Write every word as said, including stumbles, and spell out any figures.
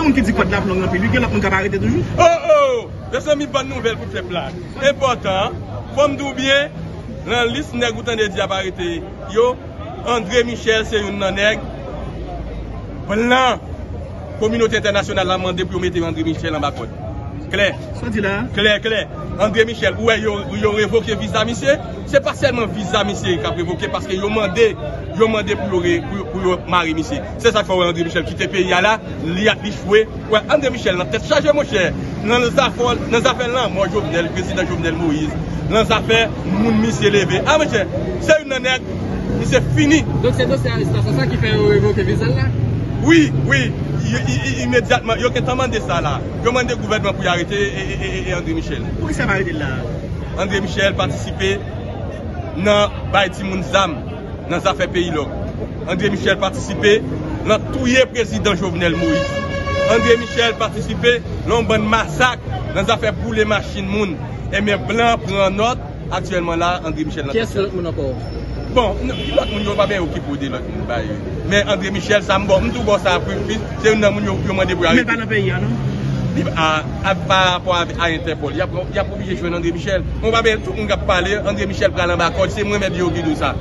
Moun ki di kòd la ap long anpil, wi, gen lòt moun k ap arete toujou. Oh, oh! Mezanmi, bòn nouvèl pou pèp la. Enpòtan, fò m di w byen, nan lis nèg ou tande di ap arete yo, André Michel se youn nan nèg blan kominote entènasyonal la mande pou yo mete André Michel anba kòd. Klè. Sa w di la? Klè, klè. André Michel, ou wè yo, yo revoke viza misye? Se pa sèlman viza misye k ap revoke, paske yo mande, yo mande pou yo, re- pou, pou yo mare misye. Se sa k fè w wè André Michel kite peyi a la, li, li chwe. Wè, André Michel nan tèt chaje, monchè. Nan zafè, nan zafè lanmò Jovenel, prezidan Jovenel Moïse, nan zafè moun misye leve. A, monchè, se youn nan nèg, misye fini. Donk se dosye arestasyon sa ki fè yo revoke viza l la? Wi, wi. I- i- i- Imedyatman, yo gentan mande sa la. Yo mande gouvènman pou y arete e, e, e, e André Michel. Poukisa yo pa arete l la? André Michel patisipe nan bay timoun zam nan zafè peyi lòk. André Michel patisipe nan touye prezidan Jovenel Moïse. André Michel patisipe nan yon bann masak nan zafè boule machin moun. Ebyen, blan pran nòt. Aktyèlman la, André Michel nan... Kiyès lòt moun ankò? Bon, n- lòt moun yo pa byen okipe de lòt moun ba yo. Men André Michel, sa m bò, m tou bò sa pi, pi, se youn nan moun yo, yo mande pou y arete. Men l pa nan peyi a, non? Li a, a, pa rapò avè- a Entèpòl, y ap, y ap oblije jwenn André Michel. Mwen pa byen, tout moun k ap pale, André Michel pral anba kòd, se mwen mèt di yo ki di w sa.